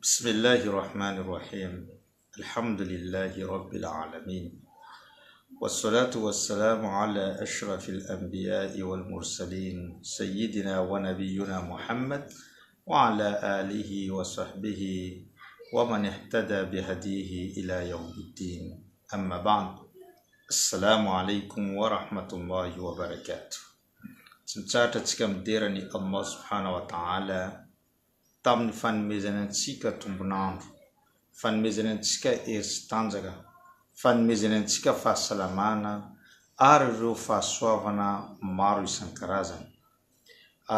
Bismillahi rahmani rahim Alhamdulillahi rabbil alamin Wassalatu wassalamu ala ashrafil anbiya'i wal mursalin Sayyidina wa nabiyyuna Muhammad wa ala alihi wa sahbihi wa man ihtada bihadihi ila yawmiddin Amma ba'd Assalamu alaikum wa rahmatullahi wa barakatuh Tsy mitsahatra antsika midera ny Allah subhanahu wa ta'ala tamin'ny fanomezany antsika tombon'andro, fanomezany antsika hery sy tanjaka, fanomezany antsika fahasalamana ary ireo fahasoavana maro isan-karazany.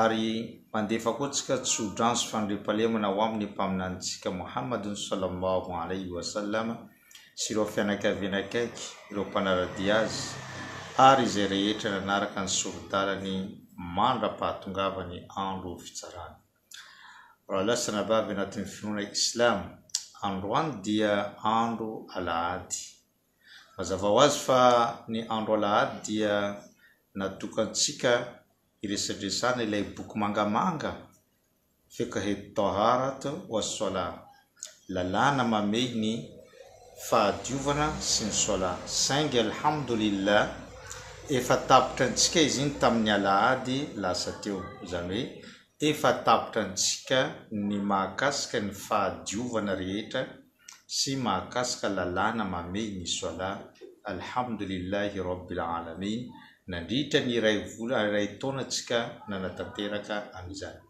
Ary mandefa koa antsika tsodrano sy fandriampahalemana ho amin'ny Mpaminanintsika Mohammadun Sallallahu Alaihi Wasallam sy ireo fianakaviany akaiky, ireo mpanara-dia azy ary izay rehetra nanaraka ny sori-dalany mandra-pahatongavany andro fitsarana. Rahalahy sy anabavy anatin'ny finoana Islamo, androany dia andro alahady. Mazava ho azy fa ny andro alahady dia natokantsika hiresadresana ilay boky mangamanga Fiqh at-Taharat wa as-Salah, lalàna mamehy ny fahadiovana sy ny Salah, saingy Alhamdulillah efa tapitra antsika izy iny tamin'ny alahady lasa teo, izany hoe efa tapitra antsika ny mahakasika ny fahadiovana rehetra sy mahakasika lalàna mamehy ny Salah, Alhamdulillahi Rabbil Alamin, nandritra ny iray volana, iray taona tsika nanatanteraka an'izany.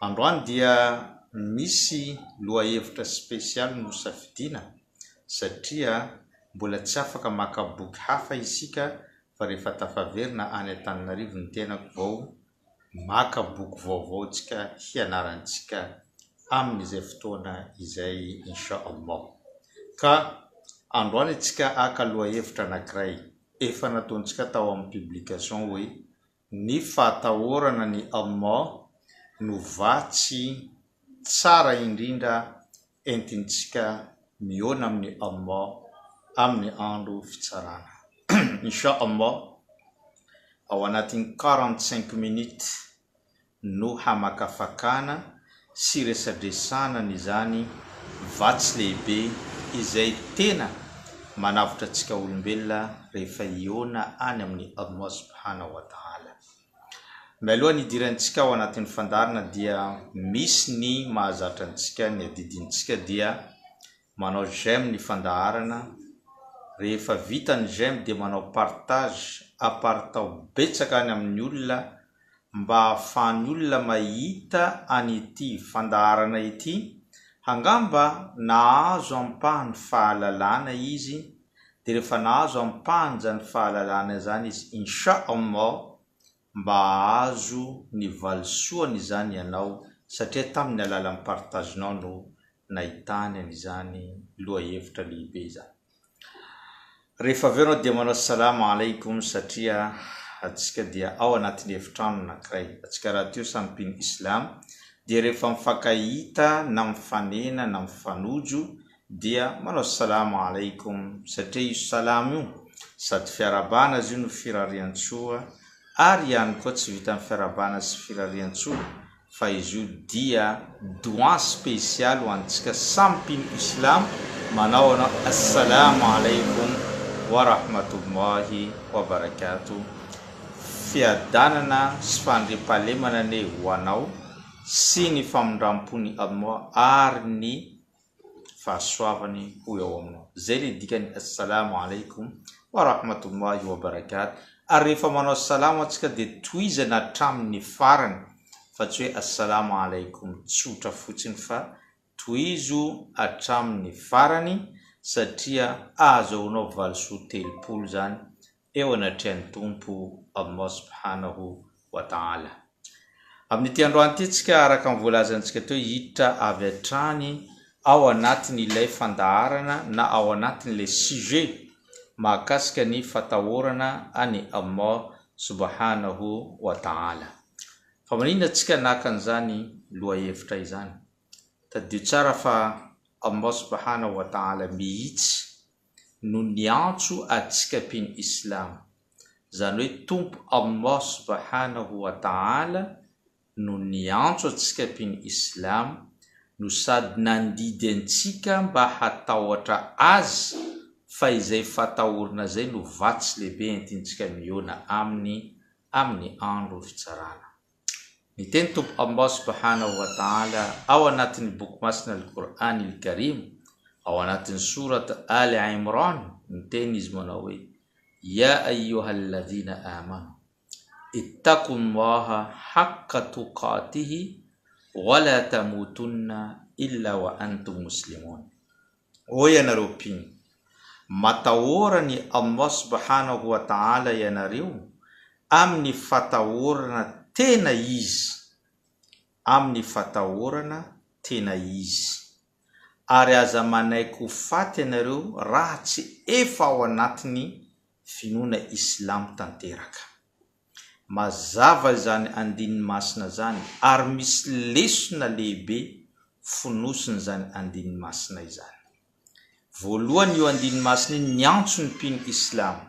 Androany dia misy lohahevitra spesialy nosafidiana satria mbola tsy afaka maka boky hafa isika fa rehefa tafaverina any Antananarivo ny tenako vao maka boky vaovao tsika hianarantsika amin'izay fotoana izay insha Allah. Ka androany antsika haka lohahevitra anankiray efa nataontsika tao amin'ny publication hoe ny fahatahorana ny Allah no vatsy tsara indrindra entintsika mihaona amin'i Allah amin'ny andro fitsarana. Insha Allah ao anatin'ny 45 minutes no hamakafakana sy resadresana an'izany vatsy lehibe izay tena manavotra antsika olombelona rehefa hihaona any amin'i Allah subhanahu wa ta'ala. Mialoha ny hidirantsika ao anatin'ny fandaharana dia misy ny mahazatra antsika, ny adidintsika dia manao j'aime ny fandaharana, rehefa vita ny j'aime dia manao partage, aparitao betsaka any amin'ny olona mba ahafahan'ny olona mahita an'ity fandaharana ity, angamba nahazo ampahany fahalalana izy dia rehefa nahazo ampahany izany fahalalana izany izy insha Allah mba hahazo ny valisoany izany ianao satria tamin'ny alalan'ny partage-nao no nahitany an'izany lohahevitra lehibe izany. Rehefa avy eo ianao dia manao Salam Alaikum satria antsika dia ao anatin'ny efitrano anankiray. Antsika rahateo samy mpino Islam dia rehefa mifankahita na mifanena na mifanojo dia manao Salam Alaikum satria io Salam io sady fiarahabana izy io no firariantsoa ary ihany koa tsy vitan'ny fiarahabana sy firariantsoa fa izy io dia doua spécial ho antsika samy mpino islam manao anao Assalamo alaikum wa rahmatullahi wa barakatuh fiadanana sy fandriampahalemana anie ho anao sy ny famindrampon'i Allah ary ny fahasoavany ho eo aminao. Zay le dikany Assalamo alaikum wa rahmatullahi wa barakat. Ary rehefa manao salamo antsika dia tohizana hatramin'ny farany fa tsy hoe Assalamo alaikum tsotra fotsiny fa tohizo hatramin'ny farany satria ahazahoanao valisoa 30 zany eo anatrehan'ny Tompo Allah subhanahu wa ta'ala. Amin'ity androany ity tsika araka ny voalazantsika teo hiditra avy hatrany ao anatin'ilay fandaharana na ao anatin'ilay sujet mahakasika ny fatahorana an'i Allah subhanahu wa ta'ala. Fa maninona tsika naka an'izany lohahevitra izany? Tadidio tsara fa Allah subhanahu wa ta'ala mihitsy no niantso antsika mpino Islamo, izany hoe Tompo Allah subhanahu wa ta'ala no niantso antsika mpino Islamo. no sady nandidy antsika mba hatahotra Azy fa izay fatahorana izay no vatsy lehibe entintsika mihaona Aminy amin'ny andro fitsarana. Niteny Tompo Allah subhanahu wa ta'ala ao anatin'ny boky masina Al-Qur'an Al-Karim, ao anatin'ny sourate Al Imran, niteny Izy manao hoe, Ya ayyuhalladhina amanu, ittaqullaha haqqa tuqatihi wa la tamutunna illa wa antum muslimun. Ô ianareo mpino! Matahora an'i Allah subhanahu wa ta'ala ianareo amin'ny fatahorana tena izy, amin'ny fatahorana tena izy. Ary aza manaiky ho faty ianareo raha tsy efa ao anatin'ny finoana islamo tanteraka. Mazava izany andininy masina izany ary misy lesona lehibe fonosin'izany andininy masina izany. Voalohany io andininy masina io niantso ny mpino islamo.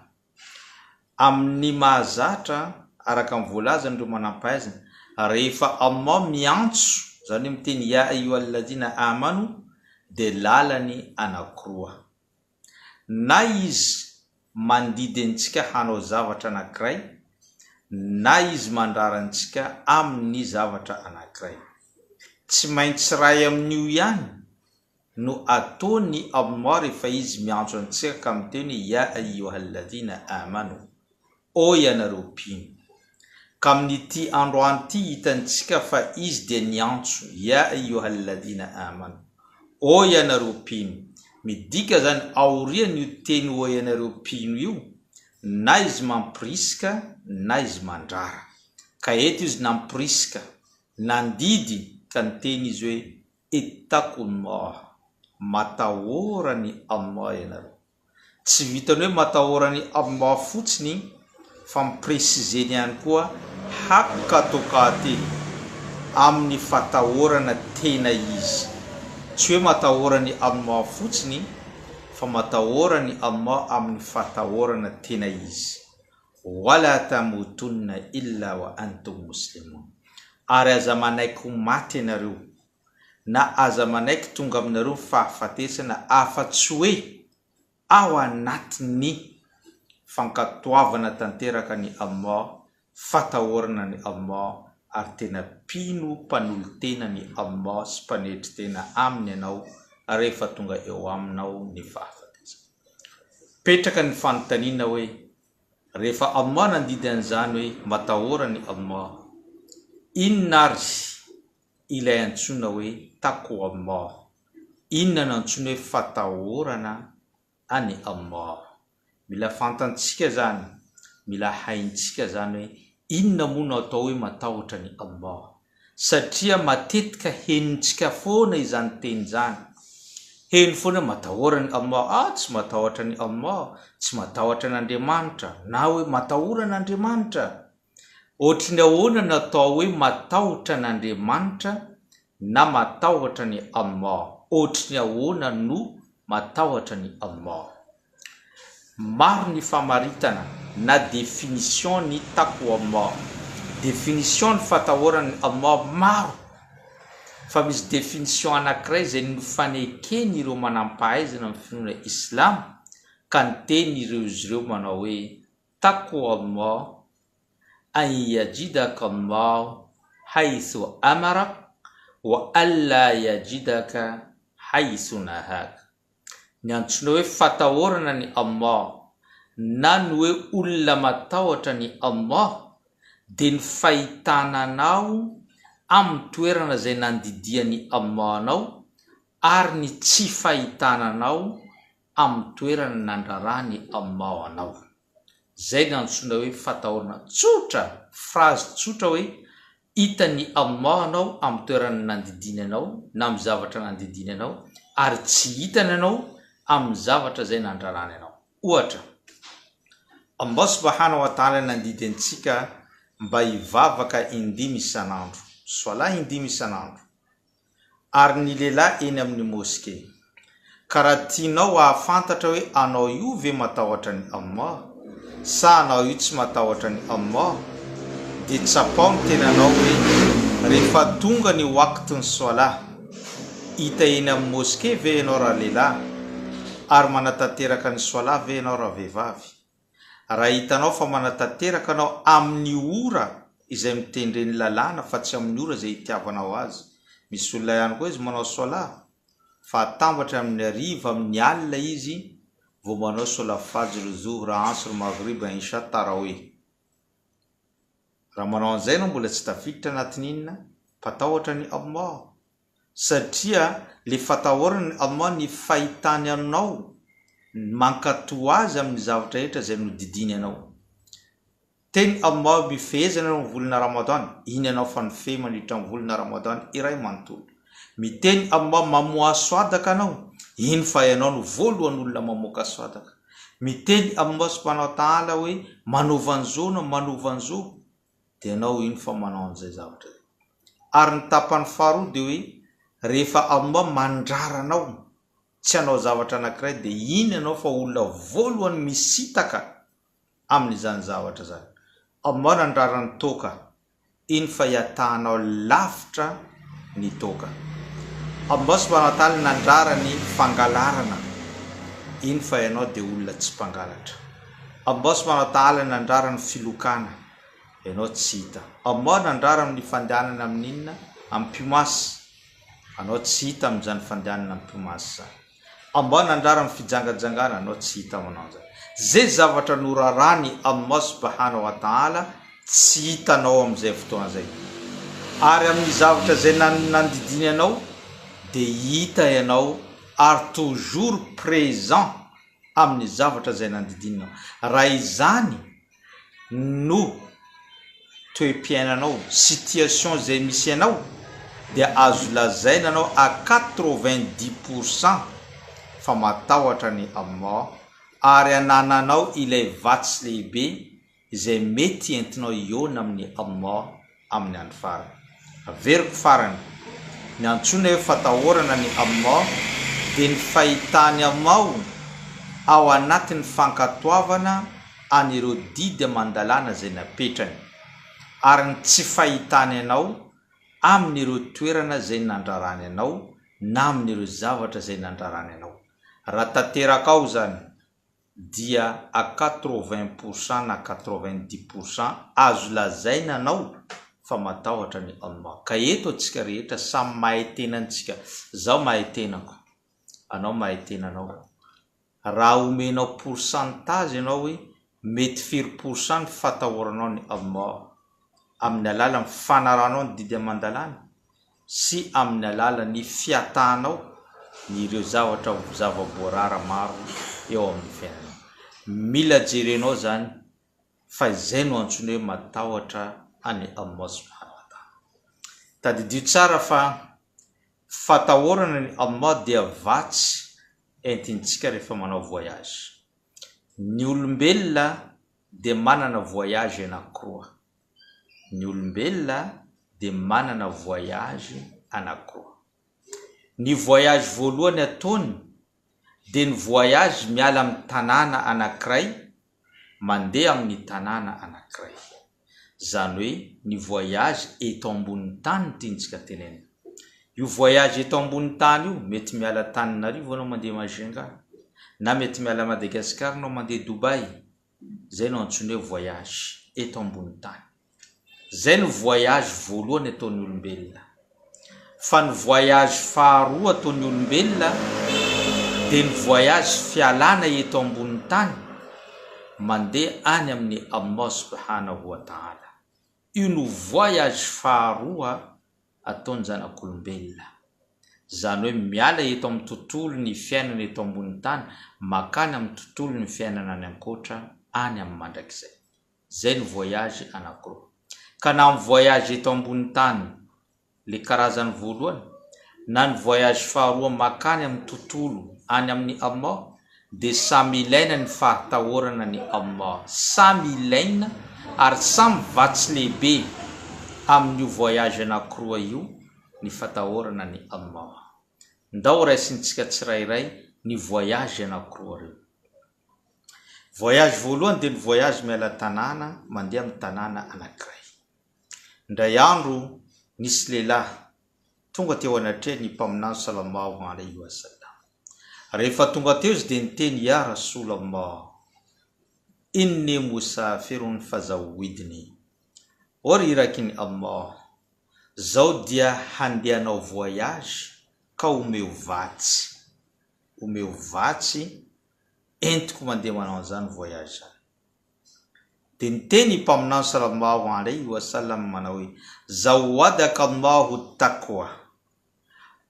Amin'ny mahazatra, araka ny voalazan'ireo manampahaizana, rehefa Allah miantso, izany hoe miteny Ya ayyuhalladhina amanu, dia lalany anankiroa. Na Izy mandidy antsika hanao zavatra anankiray, na Izy mandrara antsika amin'ny zavatra anankiray. Tsy maintsy iray amin'io ihany no ataon'i Allah rehefa Izy miantso antsika ka miteny hoe, Ya ayyuhalladhina amanu. Ô ianareo mpino! Ka amin'ity androany ity hitantsika fa Izy dia niantso, Ya ayyuhalladhina amanu. Ô ianareo mpino! Midika izany aorian'io teny ô ianareo mpino io, na Izy mampirisika na Izy mandrara. Ka eto Izy nampirisika, nandidy ka niteny Izy hoe, Ittaqullah, matahora an'i Allah ianareo. Tsy vitan'ny hoe matahora an'i Allah fotsiny fa mi-preciser-ny ihany koa haqqa tuqatih, amin'ny fatahorana tena izy. Tsy hoe matahora an'i Allah fotsiny fa matahora an'i Allah amin'ny fatahorana tena izy. Wala tamutunna illa wa antum muslimun. Ary aza manaiky ho maty ianareo na aza manaiky tonga aminareo ny fahafatesana afa-tsy hoe ao anatin'ny fankatoavana tanteraka an'i Allah, fatahorana an'i Allah ary tena mpino mpanolo-tena an'i Allah sy mpanetry tena Aminy ianao rehefa tonga eo aminao ny fahafatesana. Mipetraka ny fanontaniana hoe, rehefa Allah nandidy an'izany hoe matahora an'i Allah, inona ary ilay antsoina hoe taqwa Allah. Inona no antsoina hoe fatahorana an'i Allah? Mila fantantsika izany, mila haintsika izany hoe inona moa no atao hoe matahotra an'i Allah? Satria matetika henontsika foana izany teny izany. Heno foana hoe matahora an'i Allah, ah tsy matahotra an'i Allah, tsy matahotra an'Andriamanitra, na hoe matahora an'Andriamanitra. Ohatry ny ahoana no atao hoe matahotra an'Andriamanitra na matahotra an'i Allah? Ohatry ny ahoana no matahotra an'i Allah? Maro ny famaritana na définition ny taqwa Allah. Définition ny fatahorana an'i Allah maro. Fa misy définition anankiray izay nofaneken'ireo manampahaizana amin'ny finoana islamo ka niteny ireo izy ireo manao hoe Taqwa Allah an yajidaka Allah haythu amarak wa alla yajidaka haythu nahak. Ny antsoina hoe fatahorana an'i Allah na ny hoe olona matahotra an'i Allah dia ny fahitana anao amin'ny toerana izay nandidian'i Allah anao ary ny tsy fahitana anao amin'ny toerana nandraran'i Allah anao. Izay no antsoina hoe fatahorana tsotra, phrase tsotra hoe hitan'i Allah anao amin'ny toerana nandidiany anao na amin'ny zavatra nandidiany anao ary tsy hitany anao amin'ny zavatra izay nandrarany anao. Ohatra, Allah subhanahu wa ta'ala nandidy antsika mba hivavaka indimy isan'andro, Swalah indimy isan'andro. ary ny lehilahy eny amin'ny moske. Ka raha tianao hahafantatra hoe anao io ve matahotra an'i Allah sa anao io tsy matahotra an'i Allah dia tsapao ny tenanao hoe rehefa tonga ny waqt-n'ny swalah. Hita eny amin'ny mosquée ve ianao ralehilahy? Ary manatanteraka ny soalah ve ianao ravehivavy? Raha hitanao fa manatanteraka anao amin'ny ora izay mitendren'ny lalàna fa tsy amin'ny ora izay itiavanao azy. Misy olona ihany koa izy manao soalah fa atambatra amin'ny hariva amin'ny alina izy vao manao soalah fajr, zuhr, asr, maghrib, isha, tarawih. Raha manao an'izay ianao mbola tsy tafiditra anatin'inona? Mpatahotra an'i Allah. Satria le fatahorana an'i Allah ny fahitany anao mankatò Azy amin'ny zavatra rehetra izay nodidiany anao. Teny Allah mifehezana ianao ny volana Ramadan, iny ianao fa nifehy mandritra ny volana Ramadan iray manontolo. Miteny Allah mamoaha swadaka anao, iny fa ianao no voalohan'olona mamoaka swadaka. Miteny Allah subhanahu wa ta'ala hoe manaova an'izao anao, manaova an'izao, dia ianao iny fa manao an'izay zavatra izay. Ary ny tapany faharoa dia hoe rehefa Allah mandrara anao tsy hanao zavatra anankiray dia iny ianao fa olona voalohany misintaka amin'izany zavatra izany. Allah nandrara ny toaka, iny fa iatahanao lavitra ny toaka. Allah subhanahu wa ta'ala nandrara ny fangalarana, iny fa ianao dia olona tsy mpangalatra. Allah subhanahu wa ta'ala nandrara ny filokana, ianao tsy hita. Allah nandrara amin'ny fandehanana amin'inona? Amin'ny mpimasy, anao tsy hita amin'izany fandehanana amin'ny mpimasy izany. Allah nandrara ny fijangajangana anao tsy hita manao an'izany. Ze zavatra norarany Allah subhanahu wa ta'ala tsy hitanao amin'izay fotoana izay. Ary amin'ny zavatra izay nandidiany anao dia hita ianao ary toujours présent amin'ny zavatra izay nandidiany anao. Raha izany no toe-piainanao, situation izay misy anao dia azo lazaina anao à 90 pour cent fa matahotra an'i Allah ary anananao ilay vatsy lehibe izay mety entinao hihaona amin'i Allah amin'ny andro farany. Averiko farany, ny antsoina hoe fatahorana an'i Allah dia ny fahitany anao ao anatin'ny fankatoavana an'ireo didy aman-dalàna izay napetrany, ary ny tsy fahitany anao amin'ireo toerana izay nandrarany anao na amin'ireo zavatra izay nandrarany anao. Raha tanterakao izany, dia à 80 pour cent na 90 pour cent azo lazaina anao fa matahotra an'i Allah. Ka eto antsika rehetra samy mahay tenantsika, zaho mahay tenako, anao mahay tenanao. Raha omenao pourcentage ianao hoe mety firy pour cent ny fatahoranao an'i Allah amin'ny alalan'ny fanarahanao ny didy aman-dalàna, sy amin'ny alalan'ny fiatahanao ny ireo zavatra zava-boarara maro eo amin'ny fiainanao. Mila jerenao izany fa izay no antsoina hoe matahotra an'i Allah subhanahu wa ta'ala. Tadidio tsara fa fatahorana an'i Allah dia vatsy entintsika rehefa manao voyage. Ny olombelona dia manana voyage anankiroa. Ny olombelona dia manana voyage anankiroa. Ny voyage voalohany ataony dia ny voyage miala amin'ny tanàna anankiray mandeha amin'ny tanàna anankiray. Izany hoe ny voyage eto ambonin'ny tany no tiantsika tenenina. Io voyage eto ambonin'ny tany io, mety miala Antananarivo ianao mandeha Majunga, na mety miala Madagasikara ianao mandeha Dubaï, Zay no antsoina hoe voyage eto ambony tany. Zay no voyage voalohany ataon'ny olombelona. Fa ny voyage faharoa ataon'ny olombelona dia ny voyage fialana eto ambony tany mandeha any amin'i Allah subhanahu wa ta'ala. Io no voyage faharoa ataon'ny zanak'olombelona. Izany hoe miala eto amin'ny tontolo ny fiainana eto ambonin'ny tany makany amin'ny tontolo ny fiainana any ankoatra any amin'ny mandrakizay. Izay no voyage anankiroa. Ka na amin'ny voyage eto ambonin'ny tany le karazany voalohany na ny voyage faharoa makany amin'ny tontolo any amin'ny Allah dia samy ilaina ny fahatahorana an'i Allah, samy ilaina ary samy vatsy lehibe amin'io voyage anakiroa io ny fatahorana an'i Allah. Ndao raisintsika tsirairay ny voyage anakiroa reo. Voyage voalohany dia ny voyage miala tanàna mandeha amin'ny tanàna anakiray. Indray andro nisy lehilahy. Tonga teo anatrehan'ny Mpaminany Sallallahu alaihi wa sallam. Rehefa tonga teo izy dia niteny, Ya Rasulallah, inni musafirun fazawwidni. Ô ry Irakin'i Allah, zaho dia handeha hanao voyage ka omeo vatsy. Omeo vatsy entiko mandeha manao an'izany voyage izany. Dia niteny i Mpaminany Sallallahu alaihi wa sallam manao hoe, Zawwadaka Allahu taqwa.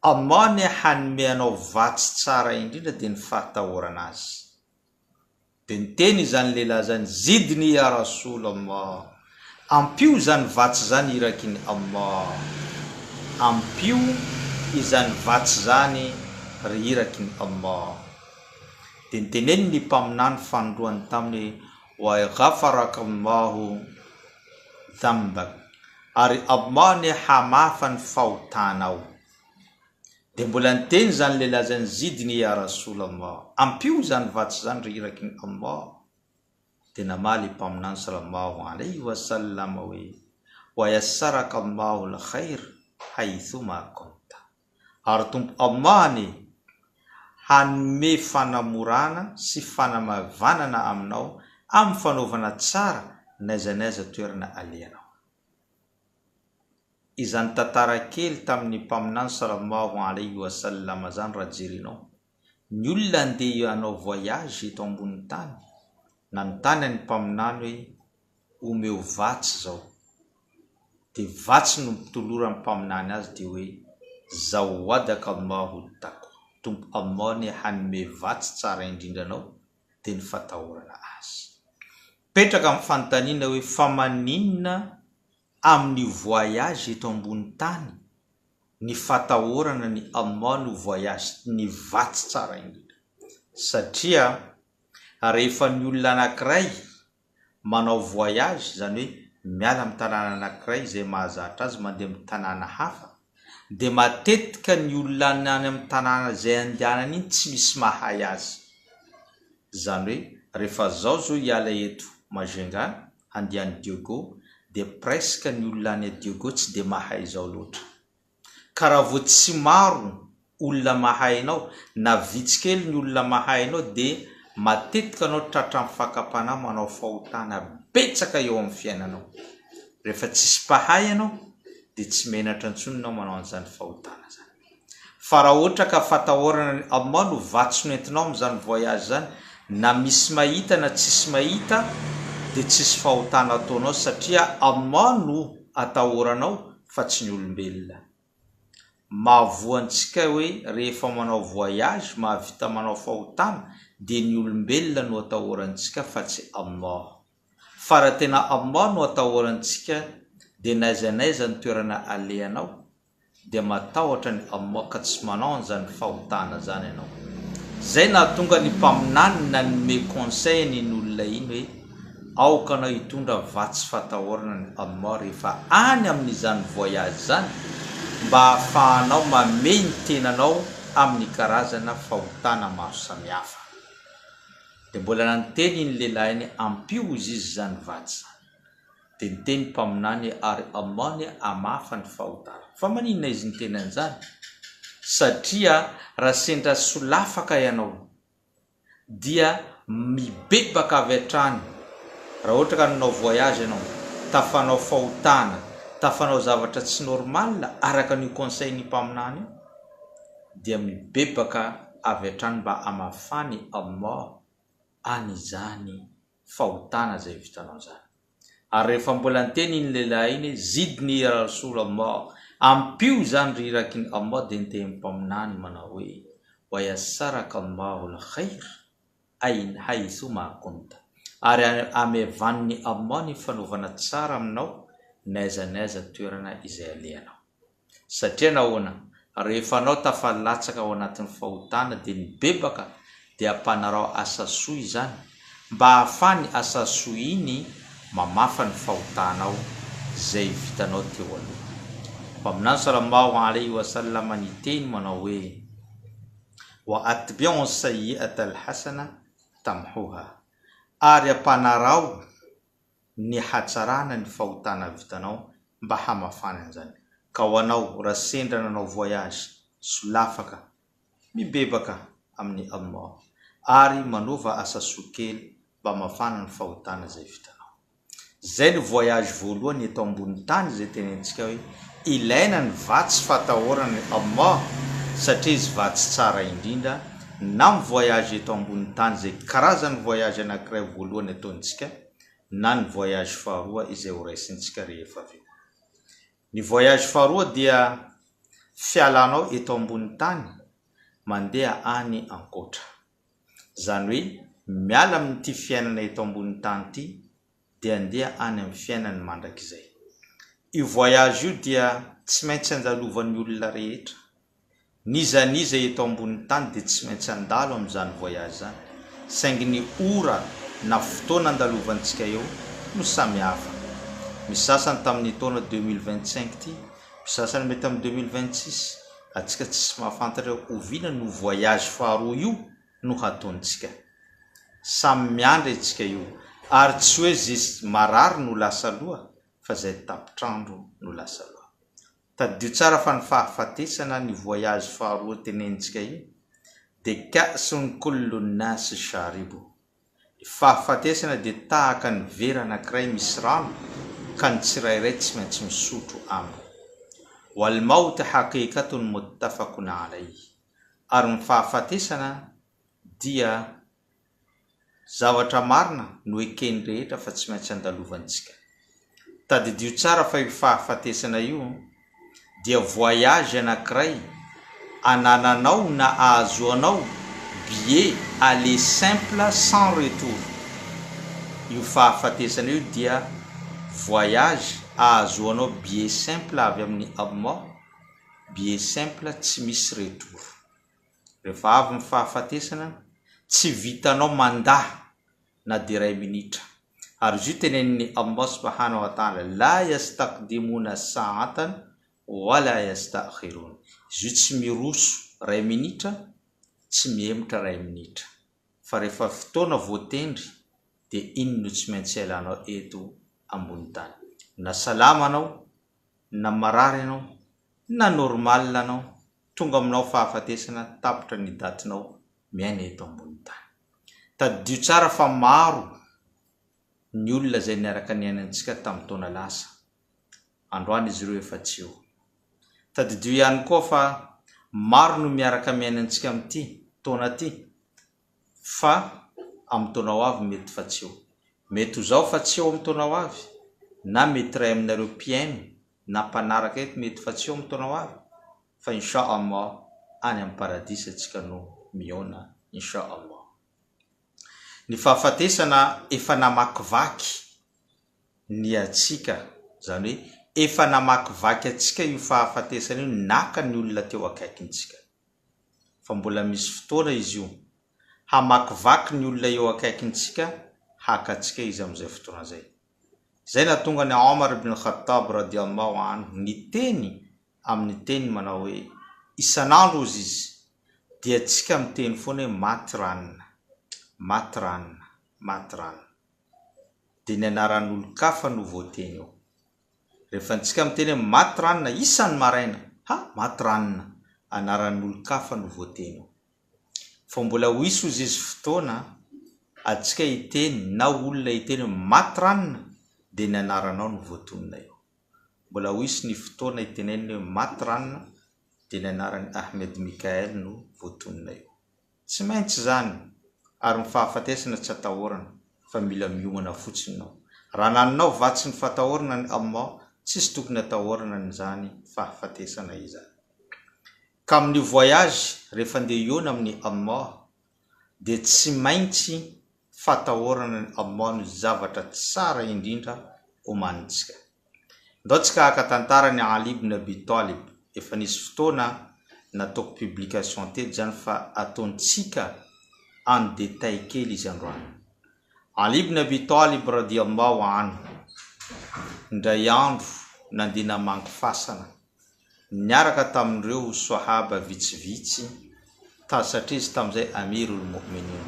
Allah anie hanome anao vatsy tsara indrindra dia ny fahatahorana Azy. Dia niteny izany lehilahy izany, Zidni ya Rasoul Allah, ampio izany vatsy izany irakin'i Allah, ampio izany vatsy izany ry irakin'i Allah. Dia niteneniny ny Mpaminany fanindroany taminy hoe, Wa ghafaraka Allahu dhambak, ary Allah anie hamafa ny fahotanao. Dia mbola niteny izany lehilahy izany, Zidni ya Rasoul Allah, ampio izany vatsy izany ry Iraky ny Allah. Dia namaly i Mpaminany sallallahu alaihi wa sallam hoe, Wa yassaraka Allahu al-khair haythuma kunta. Ary Tompo Allah anie hanome fanamorana sy fanamaivanana aminao amin'ny fanaovana tsara n'aiza n'aiza toerana alehanao. Izany tantara kely tamin'ny Mpaminany Sallallahu Alaihi Wa Sallam zany raha jerenao, ny olona andeha hanao voyage eto ambonin'ny tany, nanontany an'ny Mpaminany hoe omeo vatsy zao, dia vatsy no notoloran'ny Mpaminany azy dia hoe Zawwadaka Allahu taqwa, Tompo Allah anie hanome vatsy tsara indrindra anao dia ny fatahorana Azy. Mipetraka ny fanontaniana hoe fa maninona amin'ny voyage eto ambony tany ny fatahorana ny Allah no voyage ny vatsy tsara indrindra satria rehefa ny olona anakiray manao voyage izany hoe miala amin'ny tanàna anakiray izay mahazatra azy mandeha amin'ny tanàna hafa dia matetika ny olona any amin'ny tanàna izay andehanany iny tsy misy mahay azy izany hoe rehefa zao zao hiala eto Majunga handeha any Diego dia presque ny olona any Diego tsy dia mahay izao loatra. Ka raha vao tsy maro olona mahay anao na vitsy kely ny olona mahay anao dia matetika anao tratran'ny fakam-panahy manao fahotana betsaka eo amin'ny fiainanao. Rehefa tsisy mpahay ianao dia tsy menatra intsony ianao manao an'izany fahotana izany. Fa raha ohatra ka fatahorana ny Allah no vatsy noentinao amin'izany voyage izany, na misy mahita na tsisy mahita dia tsisy fahotana ataonao satria Allah no atahoranao fa tsy ny olombelona. Mahavoa antsika hoe rehefa manao voyage mahavita manao fahotana dia ny olombelona no atahorantsika fa tsy Allah. Fa raha tena Allah no atahorantsika dia n'aiza n'aiza ny toerana alehanao dia matahotra ny Allah ka tsy manao an'izany fahotana zany ianao. Zay nahatonga ny mpaminany nanome conseil an'iny olona iny hoe aoka anao hitondra vatsy fatahorana ny Allah rehefa any amin'izany voyage zany mba ahafahanao mamehy ny tenanao amin'ny karazana fahotana maro samihafa. Dia mbola nanteny iny lehilahy iny ampio ozy izy zany vatsy zany. Dia niteny Mpaminany ary Allah anie hamafa ny fahotana. Fa maninona izy niteny an'izany? Satria raha sendra solafaka ianao dia mibebaka avy hatrany, raha ohatra ka nanao voyage ianao, tafanao fahotana, tafanao zavatra tsy normal araka an'io conseil-n'ny Mpaminany io, dia mibebaka avy hatrany mba hamafan'i Allah an'izany fahotana izay vitanao izany. Ary rehefa mbola niteny iny lehilahy iny hoe, Zidni ya Rasoul Allah, ampio izany ry Irakin'i Allah, dia niteny Mpaminany manao hoe, Wa yassaraka Allahu al-khair ain haythu ma kunta, ary amevanin'i Allah ny fanaovana tsara aminao n'aiza n'aiza toerana izay alehanao. Satria nahoana? Rehefa anao tafalatsaka ao anatin'ny fahotana dia mibebaka dia ampanarao asa soa izany mba hahafany asa soa iny mamafa ny fahotanao izay vitanao teo aloha. Mpaminany Salallahu alaihi wa sallam niteny manao hoe, Wa atbi'u sayyi'ata al-hasana tamhuha, ary ampanarao ny hatsarana ny fahotana vitanao mba hamafana an'izany. Ka ho anao raha sendra nanao voyage, solafaka, mibebaka amin'i Allah ary manaova asa soa kely mba hamafana ny fahotana izay vitanao. Izay no voyage voalohany eto ambony tany izay tenentsika hoe ilaina ny vatsy fatahorana an'i Allah satria izy vatsy tsara indrindra na ny voyage eto ambony tany izay karazan'ny voyage anankiray voalohany ataontsika na ny voyage faharoa izay ho raisintsika rehefa avy eo. Ny voyage faharoa dia fialanao eto ambony tany mandeha any ankoatra. Izany hoe miala amin'ity fiainana eto ambony tany ity dia andeha any amin'ny fiainany mandrakizay. Io voyage io dia tsy maintsy andalovan'ny olona rehetra. N'iza n'iza eto ambony tany dia tsy maintsy handalo amin'izany voyage izany, saingy ny ora na fotoana andalovantsika eo no samy hafa. Misy sasany tamin'ny taona 2025 ity, misy sasany mety amin'ny 2026, antsika tsisy mahafantatra hoe oviana no voyage faharoa io no hataontsika. Samy miandry antsika io, ary tsy hoe ze marary no lasa aloha fa zay tapitr'andro no lasa aloha. Tadidio tsara fa ny fahafatesana ny voyage faharoa tenenintsika io dia ka'sun kullu nasi sharibu. Ny fahafatesana dia tahaka ny vera anankiray misy rano ka ny tsirairay tsy maintsy misotro aminy. Wal mawt haqiqatun muttafaqun alayh. Ary ny fahafatesana dia Zavatra marina no eken'ny rehetra fa tsy maintsy andalovantsika. Tadidio tsara fa io fahafatesana io dia voyage anankiray anananao na ahazoanao billet aller simple sans retour. Io fahafatesana io dia voyage ahazoanao billet simple avy amin'i Allah, billet simple tsy misy retour. Rehefa avy ny fahafatesana, tsy vitanao mandà na dia iray minitra. Ary izy io tenenin'i Allah subhanahu wa ta'ala, La yastakdimuna sa'atan wa la yasta'khirun. Izy io tsy miroso iray minitra, tsy mihemotra iray minitra. Fa rehefa fotoana voatendry dia iny no tsy maintsy ialanao eto ambony tany. Na salama anao, na marary ianao, na normal anao, tonga aminao fahafatesana tapitra ny datinao miaina eto ambony tany. Tadidio tsara fa maro ny olona izay niaraka niainantsika tamin'ny taona lasa. Androany izy ireo efa tsy eo. Tadidio ihany koa fa maro no miaraka miaina antsika amin'ity taona ity fa amin'ny taona ho avy mety fa tsy eo. Mety ho zaho fa tsy eo amin'ny taona ho avy na mety iray aminareo mpihaino na mpanaraka eto mety fa tsy eo amin'ny taona ho avy fa insha Allah any amin'ny paradisa tsika no mihaona insha Allah. Ny fahafatesana efa namakivaky ny antsika, izany hoe efa namakivaky antsika io fahafatesana io naka ny olona teo akaikintsika. Fa mbola misy fotoana izy io hamakivaky ny olona eo akaikintsika haka antsika izy amin'izay fotoana izay. Izay nahatonga an'i Omar ibn Khattab radiallahu anhu niteny amin'ny teniny manao hoe, isan'andro hozy izy dia tsika miteny foana hoe maty ranona, maty ranona, maty ranona. Dia ny anaran'olon-kafa no voateny eo. Rehefa ntsika miteny hoe maty ranona isan'ny maraina, ha maty ranona, anaran'olon-kafa no voateny eo. Fa mbola ho hisy hozy izy fotoana antsika hiteny na olona hiteny hoe maty ranona dia ny anaranao no voatonona eo. Mbola ho hisy ny fotoana hitenenina hoe maty ranona dia ny anaran'i Ahmed Mickaël no voatonona eo. Tsy maintsy izany ary ny fahafatesana tsy atahorana fa mila miomana fotsiny nao. Raha nanonao vatsy ny fatahorana ny Allah tsisy tokony atahorana an'izany fahafatesana izany. Ka amin'io voyage rehefa andeha hihaona amin'i Allah dia tsy maintsy fatahorana an'i Allah no zavatra tsara indrindra omanintsika. Ndao tsika haka tantara an'i Ali ibn Abi Talib, efa nisy fotoana nataoko publication teto izany fa ataontsika en détail kely izy androany. Ali ibn Abi Talib radiyallahu anhu, indray andro nandeha namangy fasana niaraka tamin'ireo Swahaba vitsivitsy ta satria izy tamin'izay Amirul Mu'minin.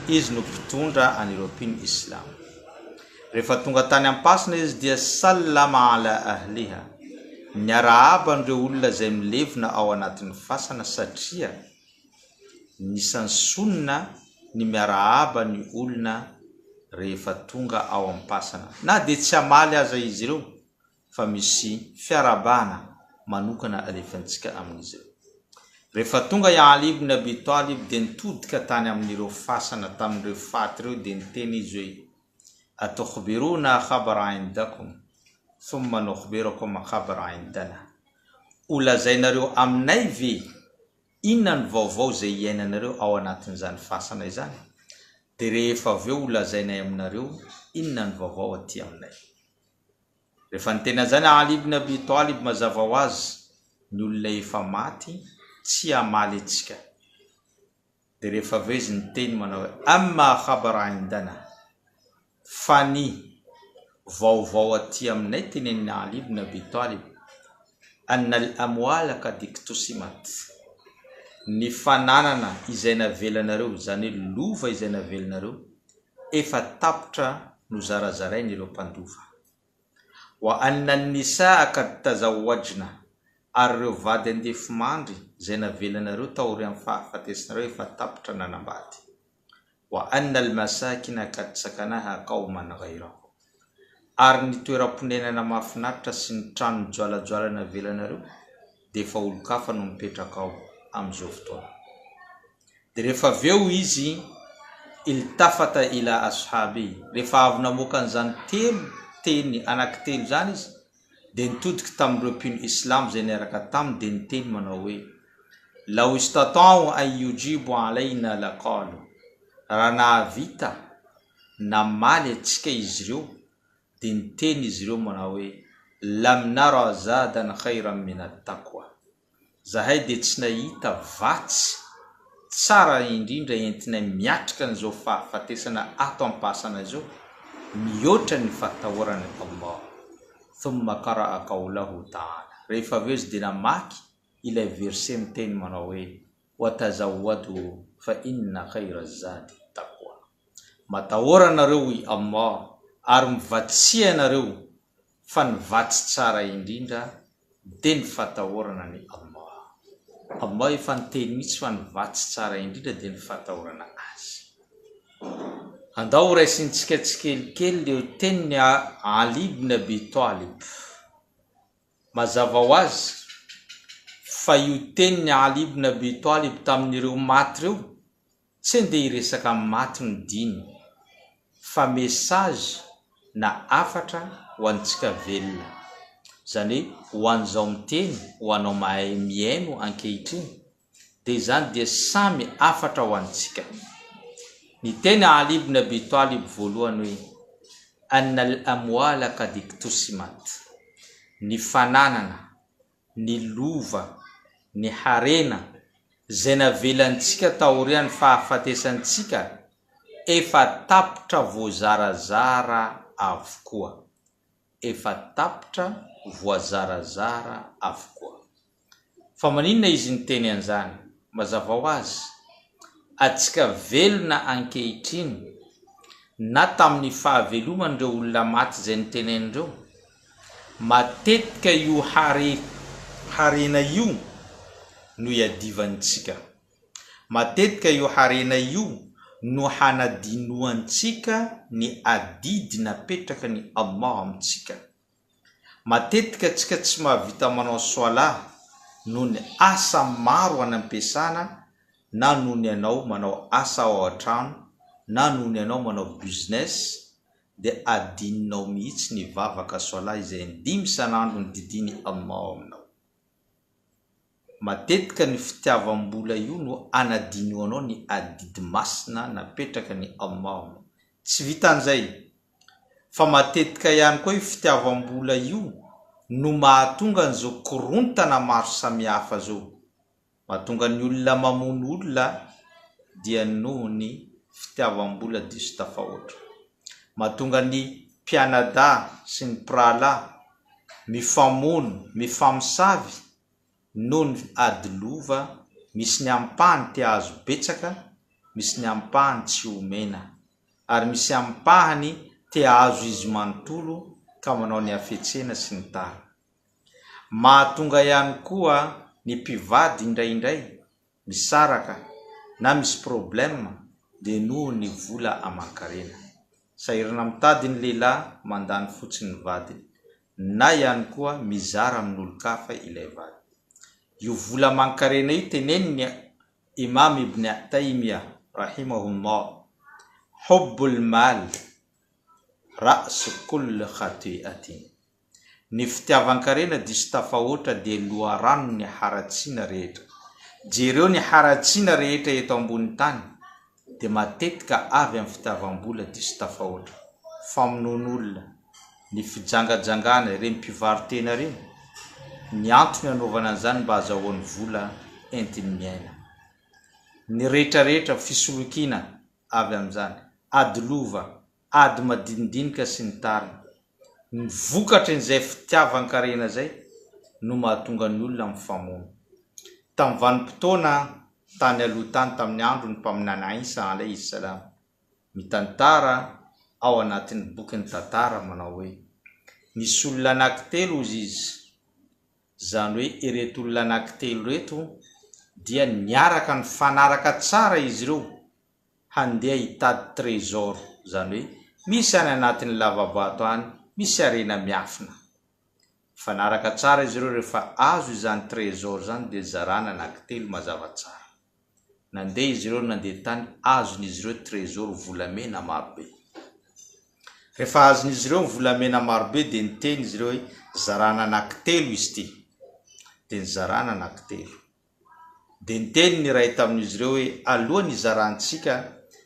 Izy no mpitondra an'ireo mpino Islam. Rehefa tonga tany am-pasana izy dia sallama ala ahliha. Niarahaba an'ireo olona izay milevina ao anatin'ny fasana satria nisan'ny Sunnah ny miarahaba ny olona rehefa tonga ao am-pasana na dia tsy hamaly aza izy ireo fa misy fiarahabana manokana alefantsika amin'izy ireo. Rehefa tonga i Ali ibn Abi Talib dia nitodika tany amin'ireo fasana tamin'ireo faty ireo dia niteny izy hoe, Atukhbiruna khabara indakum thumma nukhbirukum khabara indana. Ho lazainareo aminay ve inona ny vaovao izay iainanareo ao anatin'izany fasana izany? Dia rehefa avy eo ho lazainay aminareo inona ny vaovao aty aminay. Rehefa niteny an'izany Ali ibn Abi Talib mazava ho azy ny olona efa maty tsy hamaly antsika. Dia rehefa avy eo izy niteny manao hoe, Amma khabar indana, fa ny vaovao aty aminay tenenin'i Ali ibn Abi Talib, anna al-amwala qad iktusimat, ny fananana izay navelanareo, izany hoe lova izay navelanareo, efa tapitra nozarazarainy ireo mpandova. Wa anna an-nisaa qad tazawwajna, ary ireo vady andefimandry izay navelanareo taorian'ny fahafatesanareo efa tapitra nanambady. Wa anna al-masakina qad sakanaha qawman ghayrakum, ary ny toeram-ponenana mahafinaritra sy ny trano mijoalajoala navelanareo dia efa olon-kafa no mipetraka ao amin'izao fotoana. Dia rehefa avy eo izy, iltafata ila ashabihi, rehefa avy namoaka an'izany telo teny anankitelo izany izy, dia nitodika tamin'ireo mpino Islamo izay niaraka taminy dia niteny manao hoe, Law istata'u an yujibu alayna laqalu, raha nahavita namaly antsika izy ireo dia niteny izy ireo manao hoe, Lam nara zadan khayran min at-taqwa. Zahay dia tsy nahita vatsy tsara indrindra entinay miatrika an'izao fahafatesana ato am-pasana izao mihoatra ny fatahorana an'i Allah. Thumma qara'a qawlahu ta'ala. Rehefa avy eo izy dia namaky ilay verset miteny manao hoe, Wa tazawwadu fa inna khayra zadi taqwa. Matahora nareo hoy Allah ary mivatsia nareo fa ny vatsy tsara indrindra dia ny fatahorana an'i Allah. Allah efa niteny mihitsy fa ny vatsy tsara indrindra dia ny fatahorana Azy. Andao ho raisintsika tsikelikely ireo tenin'i Ali ibn Abi Talib. Mazava ho azy fa io tenin'i Ali ibn Abi Talib tamin'ireo maty ireo Tsy andeha hiresaka amin'ny maty ny diny fa message na hafatra ho antsika velona. Izany hoe ho an'izao miteny, ho anao mahay mihaino ankehitriny dia izany dia samy hafatra ho antsika. Niteny Ali ibn Abi Talib voalohany hoe, Anna al-amwala qad iktusimat, ny fananana ny lova, ny harena izay navelantsika taorian'ny fahafatesantsika efa tapitra voazarazara avokoa. Efa tapitra voazarazara avokoa. Fa maninona izy niteny an'izany? Mazava ho azy, antsika velona ankehitriny na tamin'ny fahaveloman'ireo olona maty izay niteneniny ireo, Matetika io hare harena io no iadivantsika. Matetika io harena io no hanadinoantsika ny adidy napetraka ny Allah amintsika. Matetika tsika tsy mahavita manao Swalah noho ny asa maro any am-piasana na noho ny anao manao asa ao an-trano na noho ny anao manao business dia adinonao mihitsy ny vavaka Swalah izay indimy isan'andro ny didin'i Allah aminao. Matetika ny fitiavam-bola io no anadinoanao ny adidy masina napetraka ny Allah aminao. Tsy vitan'izay, fa matetika ihany koa io fitiavam-bola io no mahatonga an'izao korontana maro samihafa izao. Mahatonga ny olona mamono olona dia noho ny fitiavam-bola diso tafahoatra. Mahatonga ny mpianadahy sy ny mpirahalahy mifamono, mifamosavy noho ny ady lova, misy ny ampahany te hahazo betsaka, misy ny ampahany tsy omena, ary misy ampahany te hahazo izy manontolo ka manao ny hafetsena sy ny tariny. Mahatonga ihany koa ny mpivady indraindray misaraka na misy problème dia noho ny vola aman-karena. Sahirana mitady ny lehilahy mandany fotsiny ny vadiny na ihany koa mizara amin'olon-kafa ilay vady. Io vola aman-karena io tenenin'ny Imam Ibn Taymiyah rahimahullah, Hubbul mal ra'su kull khati'atin. Ny fitiavan-karena diso tafahoatra dia loharanon'ny haratsiana rehetra. Jereo ny haratsiana rehetra eto ambony tany dia matetika avy amin'ny fitiavam-bola diso tafahoatra. Famonoan'olona, ny fijangajangana, ireny mpivaro-tena ireny, ny antony anaovana an'izany mba hazahoany vola entiny miaina. Ny rehetrarehetra, fisolokiana avy amin'izany, ady lova, ady madinidinika sy ny tariny. Ny vokatrin'izay fitiavan-karena izay no mahatonga ny olona mifamono. Tamin'ny vanim-potoana tany aloha tany tamin'ny andron'ny Mpaminany Isa alaihi salam, mitantara ao anatin'ny bokin'ny tantara manao hoe, Nisy olona anankitelo hozy izy, izany hoe ireto olona anankitelo ireto dia niaraka nifanaraka tsara izy ireo handeha hitady trésor, izany hoe misy any anatin'ny lava-bato any misy harena miafina. Mifanaraka tsara izy ireo rehefa azo izany trésor izany dia zarana anankitelo mazava tsara. Nandeha izy ireo nandeha tany azon'izy ireo trésor volamena marobe. Rehefa azon'izy ireo ny volamena marobe dia niteny izy ireo hoe zarana anankitelo izy ity. Dia nizarana anankitelo. Dia niteny ny iray tamin'izy ireo hoe, Alohan'ny hizarantsika,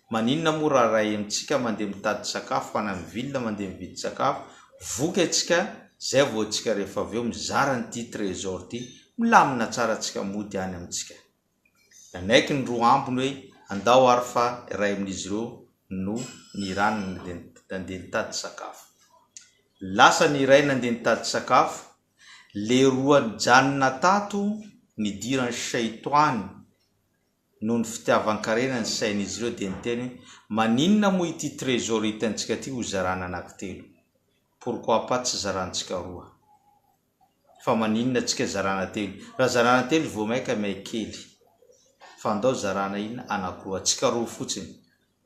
maninona moa raha iray amintsika mandeha mitady sakafo any amin'ny ville mandeha mividy sakafo, voky antsika, izay vao antsika rehefa avy eo mizara an'ity trésor ity, milamina tsara antsika mody any amintsika. Nanaiky ny roa ambiny hoe, Andao ary fa iray amin'izy ireo no nirany nandeha nitady sakafo. Lasa ny iray nandeha nitady sakafo, Le roa nijanona tato nidiran'ny shaitoany noho ny fitiavan-karena ny sain'izy ireo dia niteny hoe maninona moa ity trésor hitantsika ity ho zarana anankitelo? Pourquoi pas tsy zarantsika roa? Fa maninona tsika zarana telo? Raha zarana telo vao maika mihay kely fa andao zarana inona anankiroa tsika roa fotsiny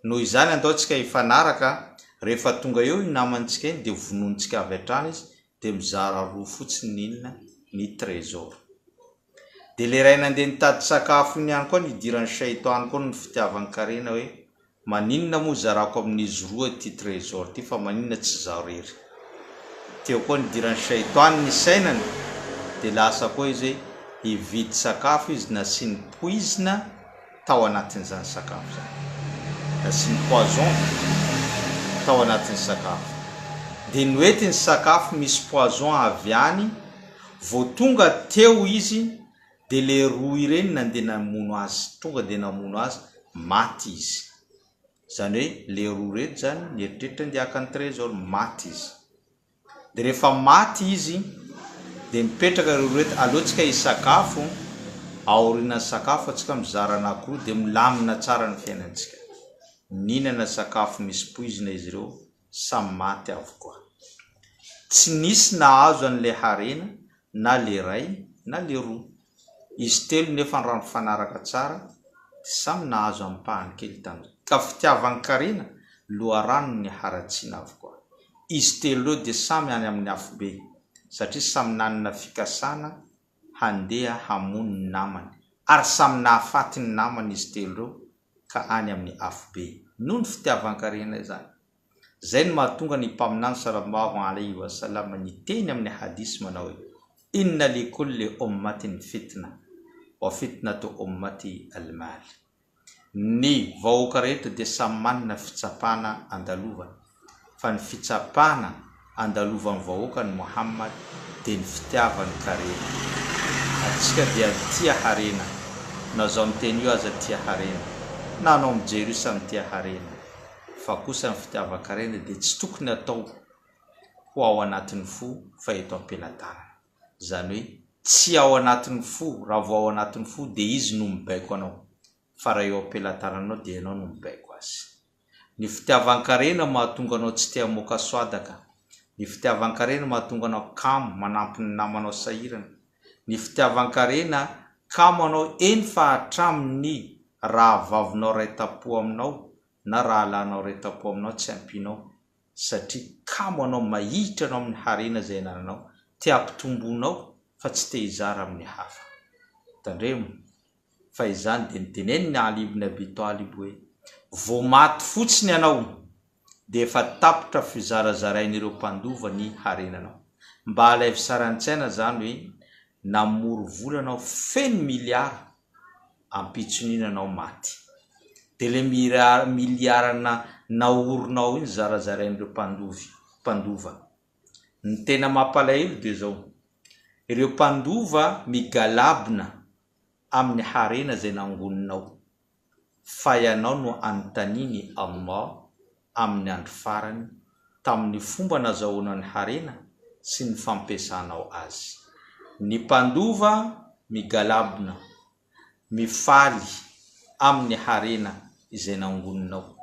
Noho izany andao tsika hifanaraka, rehefa tonga eo iny namantsika iny dia vonointsika avy hatrany izy dia mizara roa fotsiny ny inona ny trésor. Dia le ray nandeha nitady sakafo iny ihany koa nidiran'ny shaitany koa ny fitiavan-karena hoe maninona moa zarako amin'izy roa ity trésor ity fa maninona tsy zaho rery. Teo koa nidiran'ny shaitany ny sainany dia lasa koa izy hoe hividy sakafo izy nasiany poizina tao anatin'izany sakafo izany. Nasiany poison tao anatin'ny sakafo. Dia noentiny sakafo misy poison avy any, vao tonga teo izy dia le roa ireny nandeha namono azy, tonga dia namono azy, maty izy. Izany hoe le roa ireto izany nieritreritra andeha haka ny trésor, maty izy. Dia rehefa maty izy dia mipetraka ireo roa eto, aleo tsika hisakafo, aorianan'ny sakafo atsika mizara anankiroa dia milamina tsara ny fiainantsika. Nihinana sakafo misy poizina izy ireo, samy maty avokoa. Tsy nisy nahazo an'ilay harena na le iray na le roa. Izy telo nefa raha nifanaraka tsara dia samy nahazo ampahany kely tamin'izay. Ka fitiavan-karena loharanon'ny haratsiana avokoa. Izy telo ireo dia samy any amin'ny afobe satria samy nanana fikasana handeha hamono ny namany ary samy nahafaty ny namany izy telo ireo ka any amin'ny afobe noho ny fitiavan-karena izany. Izay no mahatonga ny Mpaminany Sallallahu alaihi wa sallam niteny amin'ny hadith manao hoe, Inna li kulli ummatin fitna, wa fitnatu ummati al-mal. Ny vahoaka rehetra dia samy manana fitsapana andalovany, fa ny fitsapana andalovan'ny vahoakan'i Mohammad dia ny fitiavany karena. Antsika dia tia harena, na zao miteny io aza tia harena, na anao mijery io samy tia harena. Fa kosa ny fitiavan-karena dia tsy tokony atao ho ao anatin'ny fo fa eto am-pelatanana. Izany hoe tsy ao anatin'ny fo, raha vao ao anatin'ny fo dia izy no mibaiko anao, fa raha eo am-pelatananao dia ianao no mibaiko azy. Ny fitiavan-karena mahatonga anao tsy te hamoaka swadaka. Ny fitiavan-karena mahatonga anao kamo manampy ny namanao sahirana. Ny fitiavan-karena kamo anao eny fa hatramin'ny rahavavinao ray tampo aminao na rahalahinao ray tampo aminao tsy ampianao satria kamo anao mahihitra anao amin'ny harena izay anananao, te hampitombonao fa tsy te hizara amin'ny hafa. Tandremo fa izany dia notenenin'i Ali ibn Abi Talib hoe, Vao maty fotsiny ianao dia efa tapitra fizarazarain'ireo mpandova ny harenanao. Mba alaivo sary an-tsaina izany hoe namory vola anao feno miliara, ampitson'iny anao maty. Dia ilay miliara naorinao iny zarazarain'ireo mpandovy, mpandova. Ny tena mampalahelo dia izao, ireo mpandova migalabona amin'ny harena izay nangoninao, fa ianao no anontanian'i Allah amin'ny andro farany tamin'ny fomba nazahoanao ny harena sy ny fampiasanao azy. Ny mpandova migalabona, mifaly amin'ny harena izay nangoninao,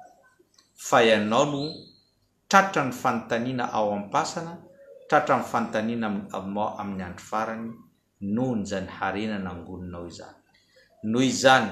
fa ianao no tratran'ny fanontaniana ao am-pasana, tratran'ny fanontaniana amin'i Allah amin'ny andro farany, nohon'izany harena nangoninao izany. Noho izany,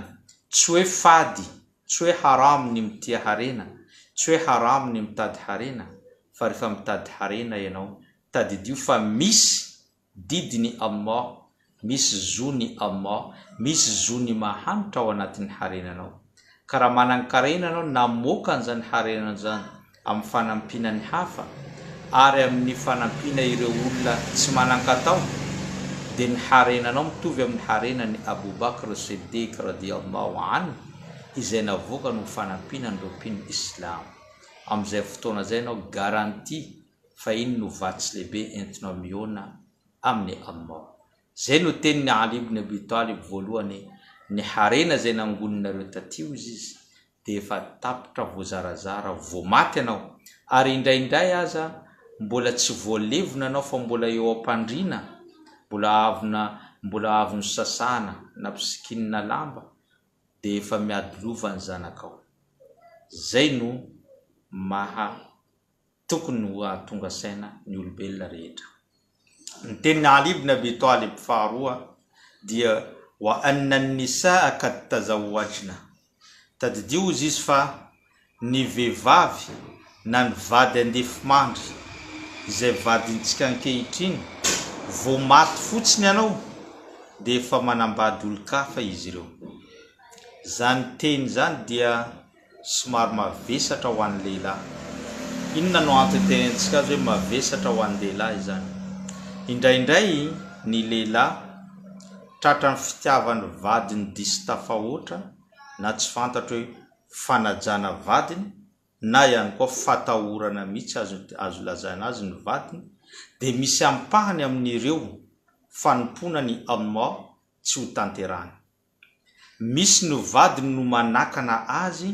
tsy hoe fady, tsy hoe haram ny mitia harena, tsy hoe haram ny mitady harena, fa rehefa mitady harena ianao, tadidio fa misy didin'i Allah, misy zon'i Allah, misy zon'ny mahantra ao anatin'ny harenanao. Ka raha manan-karena ianao, namoaka an'izany harenanao izany amin'ny fanampiana ny hafa ary amin'ny fanampiana ireo olona tsy manan-katao, dia ny harenanao mitovy amin'ny harenan'i Abou Bakr Siddiq radiyallahu anh izay navoakany ho fanampiana an'ireo mpino Islamo. Amin'izay fotoana izay ianao garantie fa iny no vatsy lehibe entinao mihaona amin'i Allah. Izay no tenin'i Ali ibn Abi Talib voalohany, Ny harena izay nangoninareo taty hozy izy dia efa tapitra voazarazara vao maty ianao, ary indraindray aza mbola tsy voalevina anao fa mbola eo am-pandriana, mbola avy na mbola avy nosasana nampisikinina lamba dia efa miady lova ny zanakao. Izay no maha tokony ho hahatonga saina ny olombelona rehetra. Ny tenin'i Ali ibn Abi Talib faharoa dia Wa anna an-nisaa kad tazawwajna, Tadidio hozy izy fa ny vehivavy na ny vady andefimandry izay vadintsika ankehitriny, vao maty fotsiny ianao dia efa manambady olon-kafa izy ireo. Izany teny izany dia somary mavesatra ho an'ny lehilahy. Inona no antony itenenantsika azy hoe mavesatra ho an'ny lehilahy izany? Indraindray ny lehilahy tratran'ny fitiavan'ny vadiny diso tafahoatra na tsy fantatro hoe fanajana vadiny na ihany koa fatahorana mihitsy azo azo lazaina azy ny vadiny dia misy ampahany amin'ireo fanompoana ny Allah tsy ho tanterahany. Misy ny vadiny no manakana azy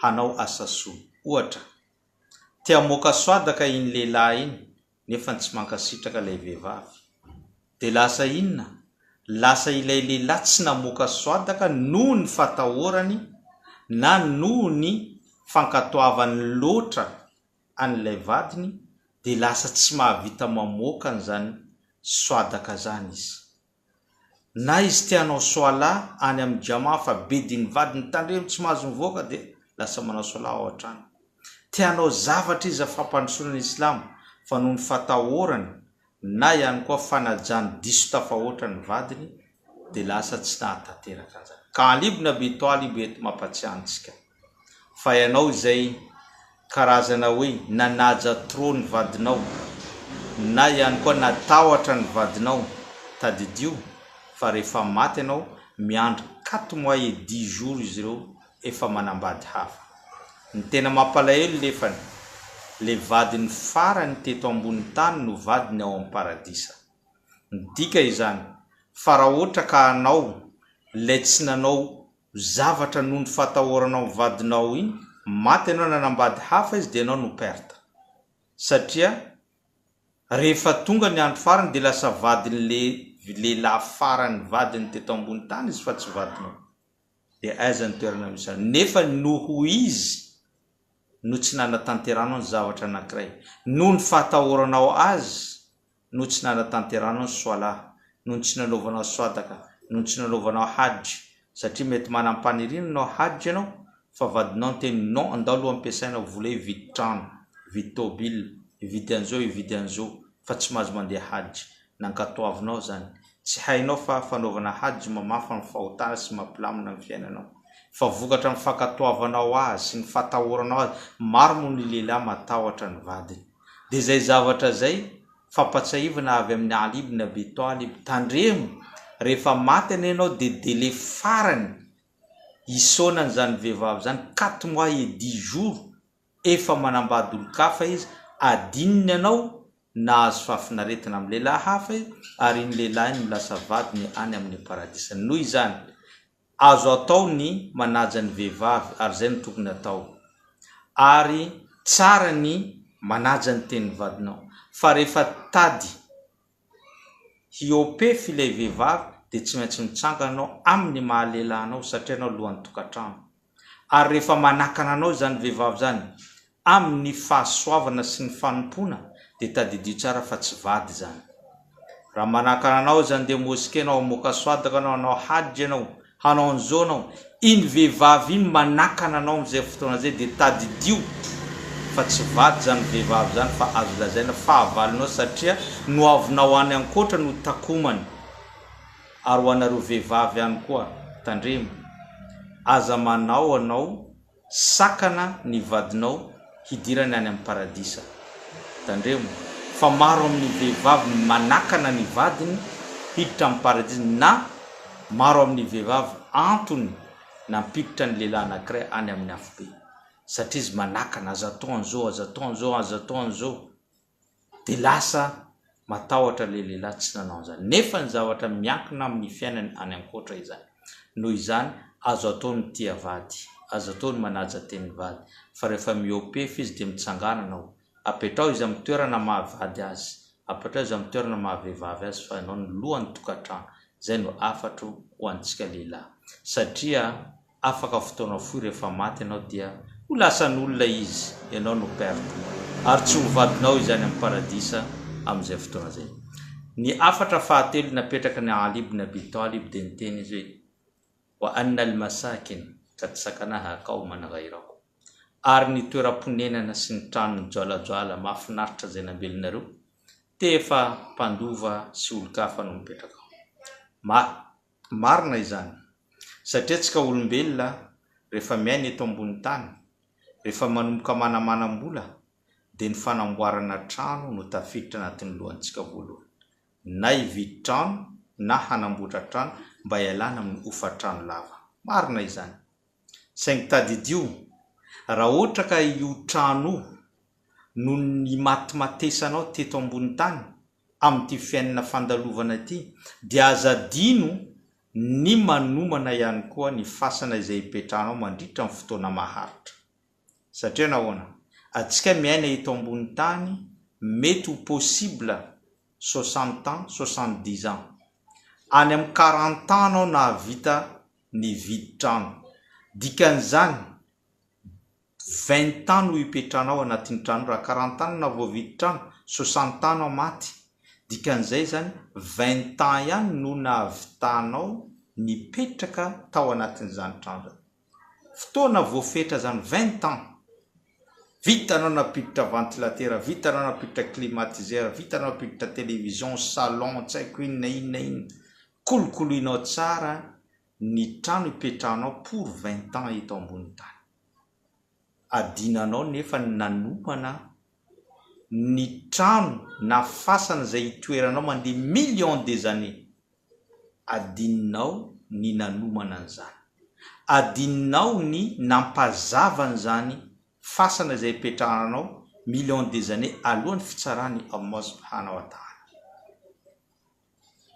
hanao asa soa. Ohatra, te hamoaka swadaka iny lehilahy iny nefa tsy mankasitraka ilay vehivavy. Dia lasa inona? Lasa ilay lehilahy tsy namoaka swadaka noho ny fatahorany na noho ny fankatoavany loatra an'ilay vadiny dia lasa tsy mahavita mamoaka an'izany swadaka izany izy. Na izy te hanao soalah any amin'ny jama fa bedin'ny vadiny tandremo tsy mahazo mivoaka dia lasa manao soalah ao an-trano. Te hanao zavatra izy fampandrosoana ny islam fa noho ny fatahorany na ihany koa fanajany diso tafahoatra ny vadiny dia lasa tsy nahatanteraka an'izany. Ka Ali ibn Abi Talib eto mampatsiahy antsika fa ianao izay karazana hoe nanaja trop ny vadinao na ihany koa natahotra ny vadinao, tadidio fa rehefa maty ianao miandry quatre mois et dix jours izy ireo efa manambady hafa. Ny tena mampalahelo nefany, le vadiny farany teto ambony tany no vadiny ao am paradisa. Midika izany fa raha ohatra ka anao lay tsy nanao zavatra noho ny fatahoranao ny vadinao iny, maty ianao nanambady hafa izy dia ianao no perte. Satria rehefa tonga ny andro farany dia lasa vadin'le lehilahy farany vadiny teto ambony tany izy fa tsy vadinao. Dia aiza ny toerana misy anao? Nefa noho izy. no tsy nanatanteranao ny zavatra anankiray. Noho ny fahatahoranao azy no tsy nanatanteranao ny Swalah, noho ny tsy nanaovanao Swadaka, noho ny tsy nanaovanao Hajj, satria mety manam-paniriana hanao Hajj ianao fa vadinao niteny non andao aloha ampiasaina vola hividy trano, hividy tôbila, hividy an'izao, hividy an'izao fa tsy mahazo mandeha Hajj. Nankatoavinao izany. Tsy hainao fa fanaovana Hajj mamafa ny fahotana sy mampilamina ny fiainanao. Fa vokatra ny fankatoavanao azy sy ny fatahoranao azy, maro moa ny lehilahy matahotra ny vadiny. Dia izay zavatra izay, fampatsiahivana avy amin'i Ali ibn Abi Talib, tandremo, rehefa maty anie ianao dia délai farany hisaonana izany vehivavy izany, quatre mois et dix jours, efa manambady olon-kafa izy, adinony anao, nahazo fahafinaretana amin'ny lehilahy hafa izy, ary iny lehilahy iny no lasa vadiny any amin'ny paradisa. Noho izany, Azo atao ny manaja ny vehivavy ary izay no tokony atao. Ary tsara ny manaja ny tenin'ny vadinao. Fa rehefa tady hiopefy ilay vehivavy dia tsy maintsy mitsangana anao amin'ny maha lehilahy anao satria anao lohan'ny tokantrano. Ary rehefa manakana anao izany vehivavy izany Amin' ny fahasoavana sy ny fanompoana dia tadidio tsara fa tsy vady izany. Raha manakana anao izy handeha moske ianao, hamoaka swadaka ianao, hanao hajj ianao, hanao an'izao ianao, iny vehivavy iny manakana anao amin'izay fotoana izay dia tadidio fa tsy vady izany vehivavy izany fa azo lazaina fahavalonao satria noavinao any ankoatra no takomany. Ary ho anareo vehivavy ihany koa, tandremo, aza manao anao Sakana ny vadinao hidirany any amin'ny paradisa. Tandremo fa maro amin'ny vehivavy ny manakana ny vadiny hiditra amin'ny paradisa na maro amin'ny vehivavy antony nampiditra ny lehilahy anankiray any amin'ny afobe. Satria izy manakana, aza atao an'izao, aza atao an'izao, aza atao an'izao. Dia lasa matahotra ilay lehilahy tsy nanao an'izany. Nefa ny zavatra miankina amin'ny fiainany any ankoatra izany. Noho izany, azo atao ny mitia vady, azo atao ny manaja tenin'ny vady, fa rehefa mihoa-pefy izy dia mitsangàna anao. Apetraho izy amin'ny toerana maha vady azy, apetraho izy amin'ny toerana maha vehivavy azy fa ianao no lohan'ny tokantrano. Izay no hafatro ho antsika lehilahy. Satria Afaka fotoana fohy rehefa maty ianao dia ho lasan'olona izy, ianao no perte. Ary tsy ho vadinao izy any amin'ny paradisa amin'izay fotoana izay. Ny hafatra fahatelo napetraky ny Ali ibn Abi Talib dia niteny izy hoe, Wa anna al-masakin qad sakanaha qawman ghayrakum. Ary ny toeram-ponenana sy ny trano mijoalajoala mahafinaritra izay nambelinareo dia efa mpandova sy olon-kafa no mipetraka ao. Marina izany. Satria tsika olombelona rehefa miaina eto ambony tany, rehefa manomboka manamanam-bola dia ny fanamboarana trano no tafiditra anatin'ny lohantsika voalohany. Na hividy trano na hanamboatra trano mba hialana amin'ny hofantrano lava. Marina izany. Saingy tadidio, raha ohatra ka io trano io no nimatimatesanao teto ambony tany amin'ity fiainana fandalovana ity dia aza adino ny manomana ihany koa ny fasana izay hipetrahanao mandritra ny fotoana maharitra. Satria nahoana? Antsika miaina eto ambony tany mety ho possible soixante ans, soixante dix ans. Any amin'ny quarante ans anao nahavita nividy trano. Dikan'izany, Vingt ans no hipetrahanao anatin'ny trano raha quarante ans no voavidy trano, soixante ans anao maty, dikan'izay izany vingt ans ihany no nahavitanao nipetraka tao anatin'izany trano izany. Fotoana voafetra izany vingt ans. Vitanao nampiditra ventilateur, vitanao nampiditra climatiseur, vitanao nampiditra télévision, salon, tsy haiko inona inona inona. Kolokoloinao tsara ny trano ipetrahanao pour 20 ans eto ambony tany. Adinanao nefa ny nanomana ny trano na fasana izay itoeranao mandeha millions des années. Adinonao ny nanomana an'izany. Adinonao ny nampazava an'izany fasana izay ipetrahanao millions des années alohan'ny fitsaran'i Allah subhanahu wa ta'ala.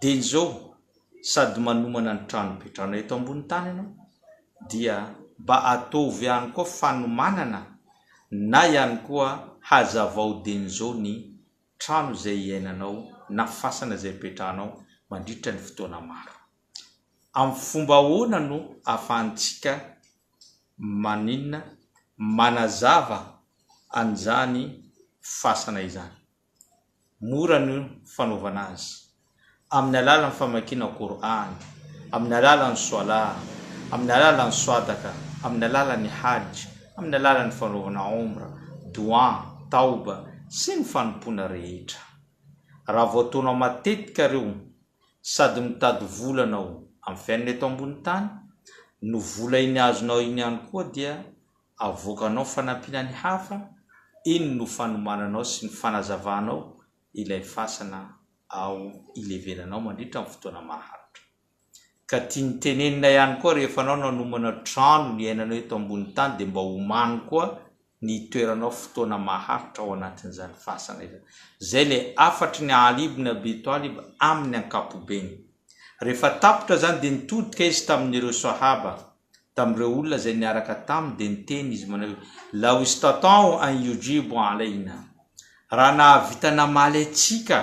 Dia izao, sady manomana ny trano ipetrahana eto ambony tany ianao, dia mba ataovy ihany koa fanomanana na ihany koa hazavao dieny izao ny trano izay iainanao na fasana izay ipetrahanao mandritra ny fotoana maro. Amin'ny fomba ahoana no ahafahantsika maninona? Manazava. an'izany fasana izany. Mora ny fanaovana azy. Amin'ny alalan'ny famakiana Kor'âny, amin'ny alalan'ny Swalâh, amin'ny alalan'ny Swadaka, amin'ny alalan'ny Hajj, amin'ny alalan'ny fanaovana Omra, Doua, Tawba, sy ny fanompoana rehetra. Raha vao ataonao matetika ireo sady mitady vola anao amin'ny fiainana eto ambony tany, no vola iny azonao iny ihany koa dia avoakanao fanampiana ny hafa, iny no fanomananao sy ny fanazavanao ilay fasana ao ilevenanao mandritra ny fotoana maharitra. Ka tiany tenenina ihany koa rehefa anao nanomana trano niainanao eto ambony tany dia mba omano koa ny hitoeranao fotoana maharitra ao anatin'izany fasana izany. Izay ilay hafatry ny Ali ibn Abi Talib amin'ny ankapobeny. Rehefa tapitra izany dia nitodika izy tamin'ireo Sahaba, tamin'ireo olona izay niaraka taminy dia niteny izy manao hoe, Law istata'u an yujibu alayna, raha nahavita namaly antsika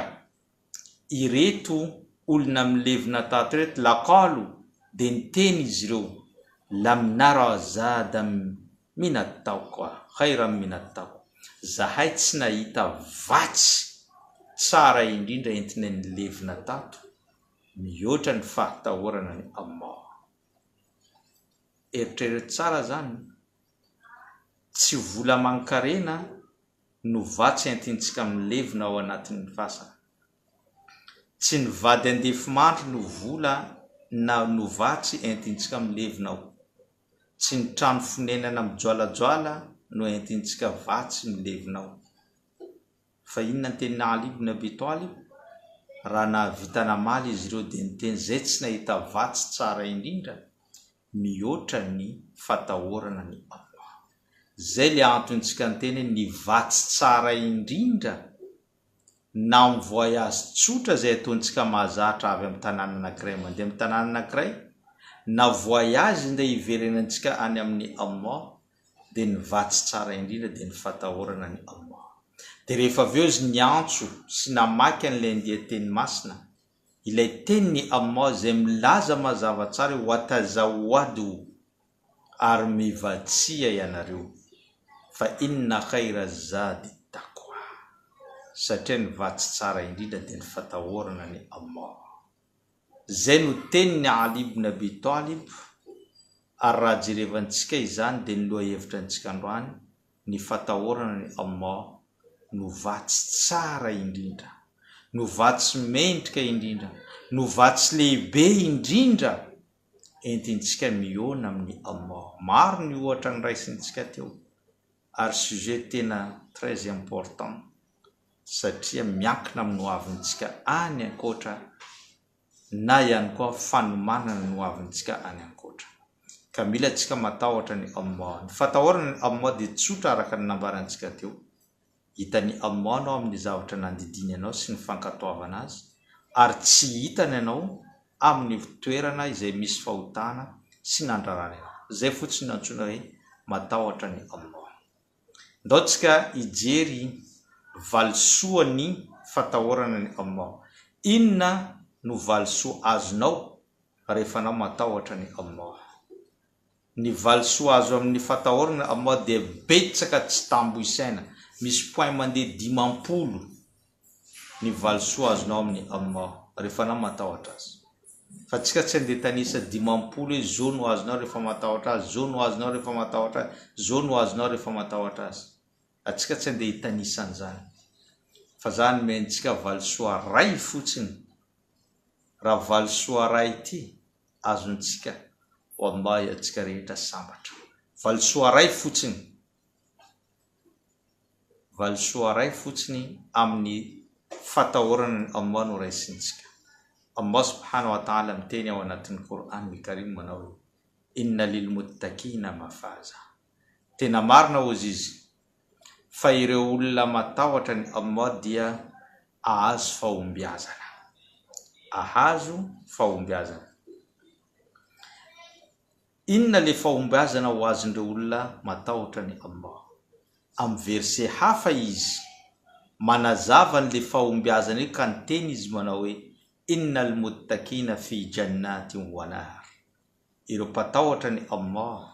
ireto olona milevina tato ireto, laqalu, dia niteny izy ireo, lam nara zadan min at-taqwa, khayran min at-taqwa, zahay tsy nahita vatsy tsara indrindra entina nilevina tato mihoatra ny fahatahorana an'i Allah. Eritrereto tsara zany, tsy vola aman-karena no vatsy entintsika milevina ao anatin'ny fasana. Tsy ny vady andefimandry no vola na no vatsy entintsika milevina ao. Tsy ny trano fonenana mijoalajoala no entintsika vatsy milevina ao. Fa inona ny tenin'i Ali ibn Abi Talib? Raha nahavita namaly izy ireo dia niteny izay tsy nahita vatsy tsara indrindra mihoatra ny fatahorana an'i Allah. Izay ilay antontsika niteny hoe ny vatsy tsara indrindra na amin'ny voyage tsotra izay ataontsika mahazatra avy amin'ny tanàna anankiray mandeha amin'ny tanàna anankiray na voyage indray hiverenantsika any amin'i Allah dia ny vatsy tsara indrindra dia ny fatahorana an'i Allah. Dia rehefa avy eo izy niantso sy namaky an'ilay andian-teny masina, ilay tenin'i Allah izay milaza mazava tsara hoe watazawwadu ary mivatsia ianareo fa inna khayra zadi taqwa satria ny vatsy tsara indrindra dia ny fatahorana an'i Allah. Izay no tenin'i Ali ibn Abi Talib, ary raha jerevantsika izany dia ny lohahevitra antsika androany, ny fatahorana an'i Allah no vatsy tsara indrindra, no vatsy mendrika indrindra, no vatsy lehibe indrindra entintsika mihaona amin'i Allah. Maro ny ohatra noraisintsika teo, ary sujet tena très important satria miankina amin'ny hoavintsika any ankoatra na ihany koa fanomanana ny hoavintsika any ankoatra. Ka mila tsika matahotra an'i Allah. Ny fatahorana an'i Allah dia tsotra araka ny nambarantsika teo. Hitan'i Allah anao amin'ny zavatra nandidiany anao sy ny fankatoavana Azy, ary tsy hitany anao amin'ny toerana izay misy fahotana sy nandrarany anao. Izay fotsiny no antsoina hoe matahotra an'i Allah. Ndao tsika hijery valisoa ny fatahorana an'i Allah. Inona no valisoa azonao rehefa anao matahotra an'i Allah? Ny valisoa azo amin'ny fatahorana Allah dia betsaka tsy tambo isaina. Misy point mandeha 50. ny valisoa azonao amin'i Allah rehefa anao matahotra Azy. Fa tsika tsy andeha hitanisa 50 hoe zao no azonao rehefa matahotra Azy, zao no azonao rehefa matahotra Azy, zao no azonao rehefa matahotra Azy. Atsika tsy andeha hitanisa an'izany. Fa za hanome antsika valisoa ray fotsiny. Raha valisoa ray ity azontsika, wallahi atsika rehetra sambatra. Valisoa ray fotsiny. Valisoa iray fotsiny amin'ny fatahorana an'i Allah no raisintsika. Allah subhanahu wa ta'ala miteny ao anatin'ny Qur'an al-Karim manao hoe, Inna lil-muttaqina mafaza. Tena marina hozy izy, fa ireo olona matahotra an'i Allah dia ahazo fahombiazana. Ahazo fahombiazana. Inona ilay fahombiazana ho azon'ireo olona matahotra an'i Allah? Amin'ny verset hafa izy manazava an'ilay fahombiazana io ka niteny izy manao hoe, Innal muttaqina fi jannatin wa nahar. Ireo mpatahotra an'i Allah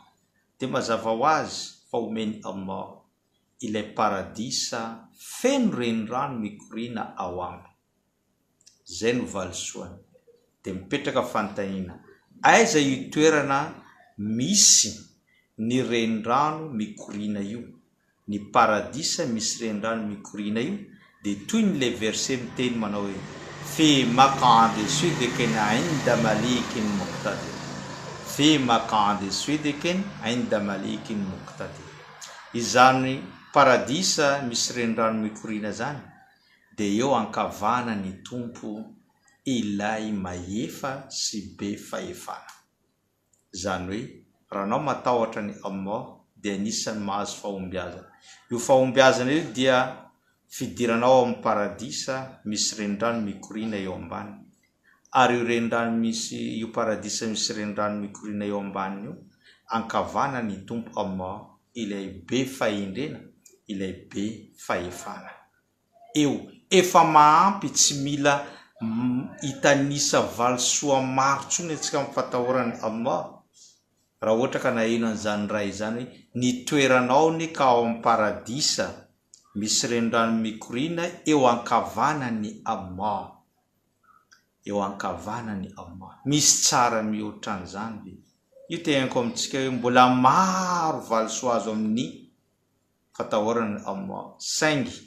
dia mazava ho azy fa omen'i Allah. ilay paradisa feno renirano mikoriana ao aminy. Izay no valisoany. Dia mipetraka fanontaniana, aiza io toerana misy ny renirano mikoriana io? Ny paradisa misy renirano mikoriana io dia toy ny ilay verset miteny manao hoe, Fi maq'adi sidiqin 'inda malikin muqtadir. Fi maq'adi sidiqin 'inda malikin muqtadir. Izany paradisa misy renirano mikoriana izany dia eo ankavanan'ny Tompo ilay mahefa sy be fahefana. Izany hoe raha anao matahotra an'i Allah dia anisan'ny mahazo fahombiazana. Io fahombiazana io dia fidiranao ao amin'ny paradisa misy renirano mikoriana eo ambaniny. Ary io renirano misy io paradisa misy renirano mikoriana eo ambaniny io, ankavanan'ny Tompo Allah ilay be fahendrena, ilay be fahefana. Eo, efa mahampy tsy mila hitanisa valisoa maro intsony antsika amin'ny fatahorana Allah, raha ohatra ka naheno an'izany ray izany hoe ny toeranao anie ka ao amin'ny paradisa misy renirano mikoriana eo ankavanan'i Allah, eo ankavanan'i Allah, misy tsara mihoatra an'izany ve? Io teneniko amintsika hoe mbola maro valisoa azo amin'ny fatahorana Allah saingy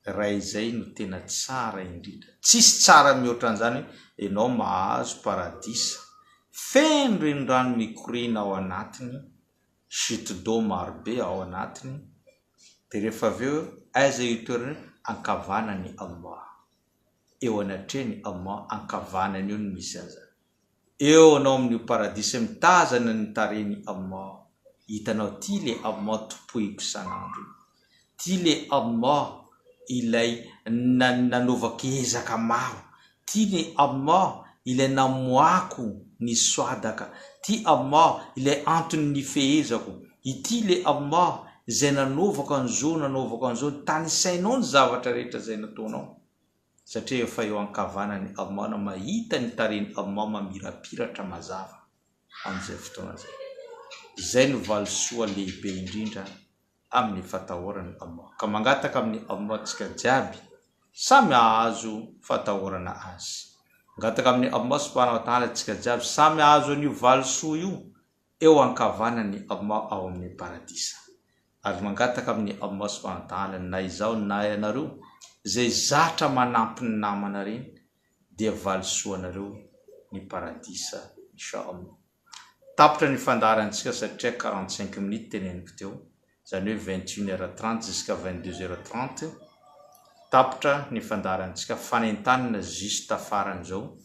raha izay no tena tsara indrindra tsisy tsara mihoatra an'izany hoe enao mahazo paradisa feno renirano mikoriana ao anatiny chute d'eau marobe ao anatiny dia rehefa avy eo aiza io toerana io ankavanan'i Allah eo anatrehan'i Allah ankavanany eo no misy an'izany Eo anao amin'io paradisa mitazana ny tarehin'i Allah, hitanao ty le Allah tompoiko isan'andro io, ty le Allah ilay nanaovako ezaka maro, ty le Allah ilay namoahako ny swadaka, ty Allah ilay antony nifehezako, ity le Allah izay nanaovako an'izao nanaovako an'izao, tanisainao ny zavatra rehetra izay nataonao. Satria efa eo ankavanan'i Allah na mahita ny tarehin'i Allah mamirapiratra mazava amin'izay fotoana izay. Izay no valisoa lehibe indrindra amin'ny fatahorana Allah. Ka mangataka amin'i Allah tsika jiaby samy hahazo fatahorana Azy. Mangataka amin'i Allah subhanahu wa ta'ala tsika jiaby samy hahazo an'io valisoa io eo ankavanan'i Allah ao amin'ny Paradisa. Ary mangataka amin'i Allah subhanahu wa ta'ala na izaho na ianareo izay zatra manampy ny namana ireny dia valisoanareo ny Paradisa Insha Allah. Tapitra ny fandaharantsika satria 45 minutes teneniko teo, izany hoe 21 heures 30 jusqu'à 22 heures 30, tapitra ny fandaharantsika, fanentanana juste farany izao.